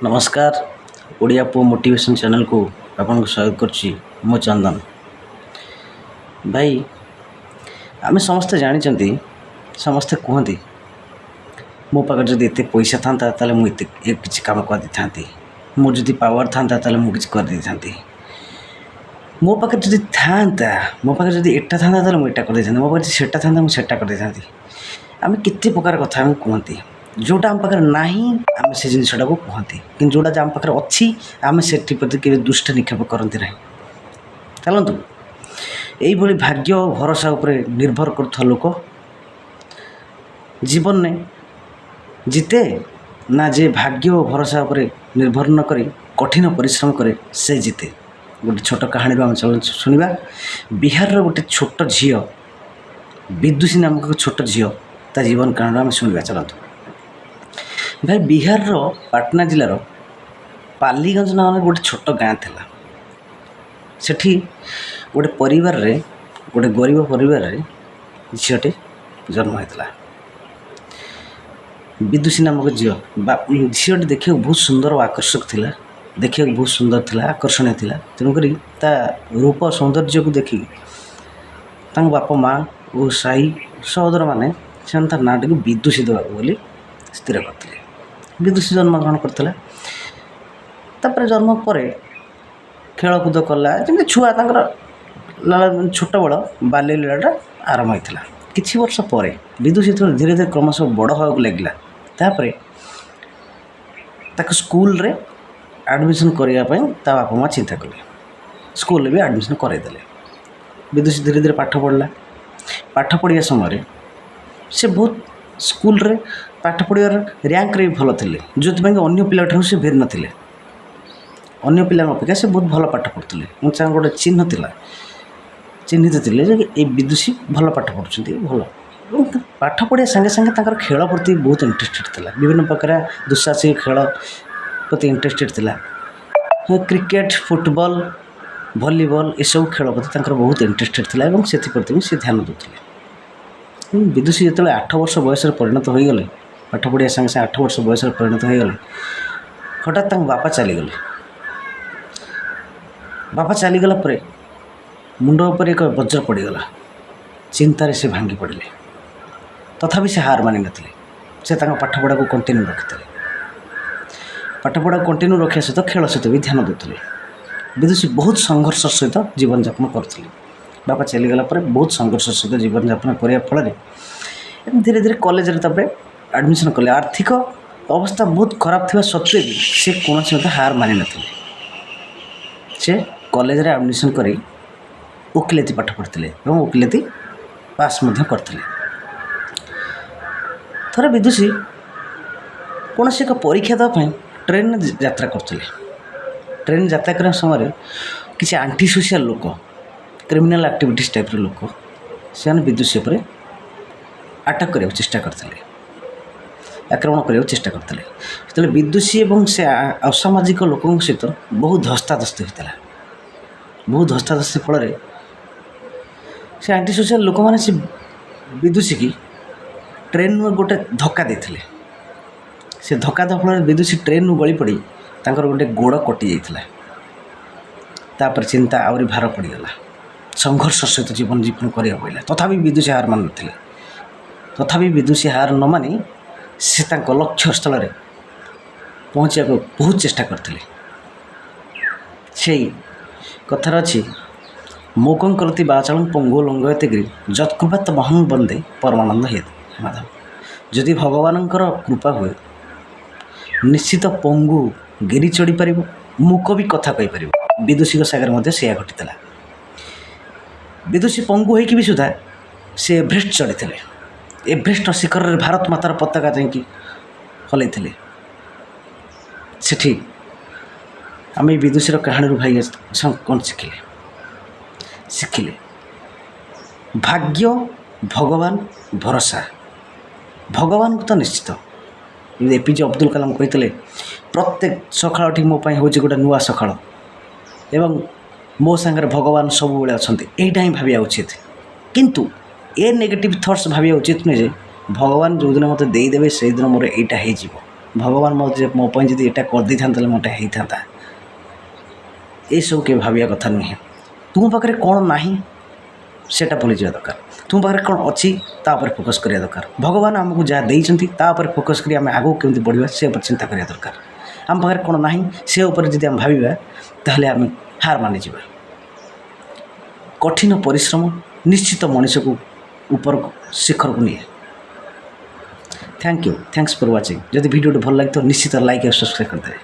ନମସ୍କାର, ଓଡ଼ିଆ ପୁଅ ମୋଟିଭେସନ୍ ଚ୍ୟାନେଲକୁ ଆପଣଙ୍କୁ ସ୍ୱାଗତ କରୁଛି। ମୁଁ ଚନ୍ଦନ ଭାଇ। ଆମେ ସମସ୍ତେ ଜାଣିଛନ୍ତି, ସମସ୍ତେ କୁହନ୍ତି, ମୋ ପାଖରେ ଯଦି ଏତେ ପଇସା ଥାନ୍ତା, ତାହେଲେ ମୁଁ ଏତେ କିଛି କାମ କରିଦେଇଥାନ୍ତି। ମୋର ଯଦି ପାୱାର ଥାନ୍ତା, ତାହେଲେ ମୁଁ କିଛି କରିଦେଇଥାନ୍ତି। ମୋ ପାଖରେ ଯଦି ଥାନ୍ତା, ମୋ ପାଖରେ ଯଦି ଏଟା ଥାନ୍ତା, ତାହେଲେ ମୁଁ ଏଟା କରିଦେଇଥାନ୍ତି। ମୋ ପାଖରେ ଯଦି ସେଟା ଥାନ୍ତା, ମୁଁ ସେଟା କରିଦେଇଥାନ୍ତି। ଆମେ କେତେ ପ୍ରକାର କଥା ଆମେ କୁହନ୍ତି। ଯେଉଁଟା ଆମ ପାଖରେ ନାହିଁ, ଆମେ ସେ ଜିନିଷଟାକୁ କୁହନ୍ତି। କିନ୍ତୁ ଯେଉଁଟା ଆମ ପାଖରେ ଅଛି, ଆମେ ସେଠି ପ୍ରତି କେବେ ଦୃଷ୍ଟି ନିକ୍ଷେପ କରନ୍ତି ନାହିଁ। ଚାଲନ୍ତୁ, ଏଇଭଳି ଭାଗ୍ୟ ଓ ଭରସା ଉପରେ ନିର୍ଭର କରୁଥିବା ଲୋକ ଜୀବନରେ ଜିତେ ନା ଯେ ଭାଗ୍ୟ ଓ ଭରସା ଉପରେ ନିର୍ଭର ନ କରି କଠିନ ପରିଶ୍ରମ କରେ, ସେ ଜିତେ? ଗୋଟେ ଛୋଟ କାହାଣୀରୁ ଆମେ ଚାଲନ୍ତୁ ଶୁଣିବା। ବିହାରର ଗୋଟେ ଛୋଟ ଝିଅ, ବିଦୁଷୀ ନାମକ ଏକ ଛୋଟ ଝିଅ, ତା ଜୀବନ କାହାଣୀରୁ ଆମେ ଶୁଣିବା। ଚାଲନ୍ତୁ ଭାଇ, ବିହାରର ପାଟନା ଜିଲ୍ଲାର ପାଲିଗଞ୍ଜ ନାମକ ଗୋଟେ ଛୋଟ ଗାଁ ଥିଲା। ସେଠି ଗୋଟେ ପରିବାରରେ, ଗୋଟେ ଗରିବ ପରିବାରରେ ଝିଅଟେ ଜନ୍ମ ହୋଇଥିଲା, ବିଦୁଷୀ ନାମକ ଝିଅ। ବା ଝିଅଟି ଦେଖିବାକୁ ବହୁତ ସୁନ୍ଦର ଓ ଆକର୍ଷକ ଥିଲା। ଦେଖିବାକୁ ବହୁତ ସୁନ୍ଦର ଥିଲା, ଆକର୍ଷଣୀୟ ଥିଲା। ତେଣୁକରି ତା ରୂପ ସୌନ୍ଦର୍ଯ୍ୟକୁ ଦେଖିକି ତାଙ୍କ ବାପା ମା ଓ ସାହି ସହୋଦରମାନେ ସେମାନେ ତା ନାଁଟିକୁ ବିଦୁଷୀ ଦେବାକୁ ବୋଲି ସ୍ଥିର କରିଥିଲେ। ବିଦୁଷୀ ଜନ୍ମଗ୍ରହଣ କରିଥିଲା। ତାପରେ ଜନ୍ମ ପରେ ଖେଳକୁଦ କଲା, ଯେମିତି ଛୁଆ ତାଙ୍କର ଛୋଟବେଳ ବାଲ୍ୟ ଲୀଳାଟା ଆରମ୍ଭ ହୋଇଥିଲା। କିଛି ବର୍ଷ ପରେ ବିଦୁଷୀ ଯେତେବେଳେ ଧୀରେ ଧୀରେ କ୍ରମଶଃ ବଡ଼ ହେବାକୁ ଲାଗିଲା, ତାପରେ ତାକୁ ସ୍କୁଲରେ ଆଡ଼ମିସନ୍ କରିବା ପାଇଁ ତା ବାପା ମା' ଚିନ୍ତା କଲେ। ସ୍କୁଲରେ ବି ଆଡ଼ମିସନ୍ କରାଇଦେଲେ। ବିଦୁଷୀ ଧୀରେ ଧୀରେ ପାଠ ପଢ଼ିଲା। ପାଠ ପଢ଼ିବା ସମୟରେ ସେ ବହୁତ ସ୍କୁଲରେ ପାଠ ପଢ଼ିବାର ର୍ୟାଙ୍କରେ ବି ଭଲ ଥିଲେ, ଯେଉଁଥିପାଇଁ କି ଅନ୍ୟ ପିଲାଠାରୁ ସେ ଭିନ୍ନ ଥିଲେ। ଅନ୍ୟ ପିଲାଙ୍କ ଅପେକ୍ଷା ସେ ବହୁତ ଭଲ ପାଠ ପଢ଼ୁଥିଲେ ଏବଂ ତାଙ୍କ ଗୋଟେ ଚିହ୍ନ ଥିଲା, ଚିହ୍ନିତ ଥିଲେ ଯେ ଏଇ ବିଦୁଷୀ ଭଲ ପାଠ ପଢ଼ୁଛନ୍ତି, ଭଲ। ଏବଂ ପାଠ ପଢ଼ିବା ସାଙ୍ଗେ ସାଙ୍ଗେ ତାଙ୍କର ଖେଳ ପ୍ରତି ବହୁତ ଇଣ୍ଟରେଷ୍ଟେଡ଼ ଥିଲା। ବିଭିନ୍ନ ପ୍ରକାର ଦୁଃସାହସିକ ଖେଳ ପ୍ରତି ଇଣ୍ଟରେଷ୍ଟେଡ଼ ଥିଲା। କ୍ରିକେଟ, ଫୁଟବଲ, ଭଲିବଲ, ଏସବୁ ଖେଳ ପ୍ରତି ତାଙ୍କର ବହୁତ ଇଣ୍ଟରେଷ୍ଟେଡ଼ ଥିଲା ଏବଂ ସେଥିପ୍ରତି ବି ସେ ଧ୍ୟାନ ଦେଉଥିଲେ। ବିଦୁଷୀ ଯେତେବେଳେ 8 ବର୍ଷ ବୟସରେ ପରିଣତ ହୋଇଗଲେ, ପାଠ ପଢ଼ିବା ସାଙ୍ଗେ ସାଙ୍ଗେ 8 ବର୍ଷ ବୟସରେ ପରିଣତ ହୋଇଗଲେ, ହଠାତ୍ ତାଙ୍କ ବାପା ଚାଲିଗଲେ। ବାପା ଚାଲିଗଲା ପରେ ମୁଣ୍ଡ ଉପରେ ଏକ ବଜ୍ର ପଡ଼ିଗଲା। ଚିନ୍ତାରେ ସେ ଭାଙ୍ଗି ପଡ଼ିଲେ। ତଥାପି ସେ ହାର ମାନିନଥିଲେ। ସେ ତାଙ୍କ ପାଠପଢ଼ାକୁ କଣ୍ଟିନ୍ୟୁ ରଖିଥିଲେ। ପାଠପଢ଼ାକୁ କଣ୍ଟିନ୍ୟୁ ରଖିବା ସହିତ ଖେଳ ସହିତ ବି ଧ୍ୟାନ ଦେଉଥିଲେ। ବିଦୁଷୀ ବହୁତ ସଂଘର୍ଷ ସହିତ ଜୀବନଯାପନ କରୁଥିଲେ। ବାପା ଚାଲିଗଲା ପରେ ବହୁତ ସଂଘର୍ଷ ସହିତ ଜୀବନଯାପନ କରିବା ଫଳରେ ଧୀରେ ଧୀରେ କଲେଜରେ ତାପରେ ଆଡ଼ମିସନ୍ କଲେ। ଆର୍ଥିକ ଅବସ୍ଥା ବହୁତ ଖରାପ ଥିବା ସତ୍ତ୍ୱେ ବି ସେ କୌଣସି ମଧ୍ୟ ହାର ମାନିନଥିଲେ। ସେ କଲେଜରେ ଆଡ଼ମିସନ୍ କରି ଓକିଲାତି ପାଠ ପଢ଼ିଥିଲେ ଏବଂ ଓକିଲାତି ପାସ୍ ମଧ୍ୟ କରିଥିଲେ। ଥରେ ବିଦୁଷୀ କୌଣସି ଏକ ପରୀକ୍ଷା ଦେବା ପାଇଁ ଟ୍ରେନରେ ଯାତ୍ରା କରୁଥିଲେ। ଟ୍ରେନ୍ ଯାତ୍ରା କରିବା ସମୟରେ କିଛି ଆଣ୍ଟି ସୋସିଆଲ ଲୋକ, କ୍ରିମିନାଲ୍ ଆକ୍ଟିଭିଟିସ୍ ଟାଇପ୍ର ଲୋକ, ସେମାନେ ବିଦୁଷୀ ଉପରେ ଆଟାକ୍ କରିବାକୁ ଚେଷ୍ଟା କରିଥିଲେ, ଆକ୍ରମଣ କରିବାକୁ ଚେଷ୍ଟା କରିଥିଲେ। ସେତେବେଳେ ବିଦୁଷୀ ଏବଂ ସେ ଅସାମାଜିକ ଲୋକଙ୍କ ସହିତ ବହୁତ ଧସ୍ତାଧସ୍ତି ହୋଇଥିଲା। ବହୁତ ଧସ୍ତାଧସ୍ତି ଫଳରେ ସେ ଆଣ୍ଟି ସୋସିଆଲ ଲୋକମାନେ ସେ ବିଦୁଷୀକି ଟ୍ରେନ୍ରୁ ଗୋଟେ ଧକ୍କା ଦେଇଥିଲେ। ସେ ଧକ୍କା ଦେବା ଫଳରେ ବିଦୁଷୀ ଟ୍ରେନ୍ରୁ ଗଳି ପଡ଼ି ତାଙ୍କର ଗୋଟେ ଗୋଡ଼ କଟି ଯାଇଥିଲା। ତାପରେ ଚିନ୍ତା ଆହୁରି ଭାର ପଡ଼ିଗଲା। ସଂଘର୍ଷ ସହିତ ଜୀବନ ଯାପନ କରିବାକୁ ପଡ଼ିଲା। ତଥାପି ବିଦୁଷୀ ହାର ମାନିନଥିଲେ। ତଥାପି ବିଦୁଷୀ ହାର ନ ମାନି ସେ ତାଙ୍କ ଲକ୍ଷ୍ୟସ୍ଥଳରେ ପହଞ୍ଚିବାକୁ ବହୁତ ଚେଷ୍ଟା କରିଥିଲେ। ସେଇ କଥାରେ ଅଛି, ମୂକଂ କରୋତି ବାଚାଳଂ ପଙ୍ଗୁଂ ଲଙ୍ଘୟତେ ଗିରିଂ ଯତ୍କୃପା ତମହଂ ବନ୍ଦେ ପରମାନନ୍ଦ ହେ ମାଧବ। ଯଦି ଭଗବାନଙ୍କର କୃପା ହୁଏ, ନିଶ୍ଚିତ ପଙ୍ଗୁ ଗିରି ଚଢ଼ିପାରିବ, ମୂକ ବି କଥା କହିପାରିବ। ବିଦୁଷୀଙ୍କ ସାଙ୍ଗରେ ମଧ୍ୟ ସେଇଆ ଘଟିଥିଲା। ବିଦୁଷୀ ପଙ୍ଗୁ ହୋଇକି ବି ସୁଦ୍ଧା ସେ ଏଭରେଷ୍ଟ ଚଢ଼ିଥିଲେ। ଏଭରେଷ୍ଟର ଶିଖରରେ ଭାରତ ମାତାର ପତାକା ଯାଇକି ହଲେଇଥିଲେ ସେଠି। ଆମେ ଏଇ ବିଦୁଷୀର କାହାଣୀରୁ ଭାଇ କ'ଣ ଶିଖିଲେ? ଶିଖିଲେ ଭାଗ୍ୟ, ଭଗବାନ ଭରସା। ଭଗବାନଙ୍କୁ ତ ନିଶ୍ଚିତ, ଏପିଜେ ଅବଦୁଲ କାଲାମ କହିଥିଲେ, ପ୍ରତ୍ୟେକ ସକାଳଟି ମୋ ପାଇଁ ହେଉଛି ଗୋଟେ ନୂଆ ସକାଳ ଏବଂ ମୋ ସାଙ୍ଗରେ ଭଗବାନ ସବୁବେଳେ ଅଛନ୍ତି। ଏଇଟା ହିଁ ଭାବିବା ଉଚିତ। କିନ୍ତୁ ଏ ନେଗେଟିଭ୍ ଥଟ୍ସ ଭାବିବା ଉଚିତ ନୁହେଁ ଯେ ଭଗବାନ ଯେଉଁଦିନ ମୋତେ ଦେଇଦେବେ, ସେଇଦିନ ମୋର ଏଇଟା ହେଇଯିବ। ଭଗବାନ ମୋ ଯେ ମୋ ପାଇଁ ଯଦି ଏଇଟା କରିଦେଇଥାନ୍ତେ, ତାହେଲେ ମୋ ଏଇଟା ହେଇଥାନ୍ତା, ଏସବୁ କେବେ ଭାବିବା କଥା ନୁହେଁ। ତୁମ ପାଖରେ କ'ଣ ନାହିଁ, ସେଇଟା ଭୁଲିଯିବା ଦରକାର। ତୁମ ପାଖରେ କ'ଣ ଅଛି, ତା ଉପରେ ଫୋକସ୍ କରିବା ଦରକାର। ଭଗବାନ ଆମକୁ ଯାହା ଦେଇଛନ୍ତି, ତା ଉପରେ ଫୋକସ୍ କରି ଆମେ ଆଗକୁ କେମିତି ବଢ଼ିବା, ସେ ଉପରେ ଚିନ୍ତା କରିବା ଦରକାର। ଆମ ପାଖରେ କ'ଣ ନାହିଁ, ସେ ଉପରେ ଯଦି ଆମେ ଭାବିବା, ତାହେଲେ ଆମେ ହାର ମାନିଯିବା। କଠିନ ପରିଶ୍ରମ ନିଶ୍ଚିତ ମଣିଷକୁ ଉପରକୁ ଶିଖରକୁ ନିଏ। Thank you, thanks for watching. ଯଦି ଭିଡ଼ିଓଟି ଭଲ ଲାଗିଥିବ, ନିଶ୍ଚିତ ଲାଇକ୍ ଆଉ ସବସ୍କ୍ରାଇବ୍ କରିଦେବେ।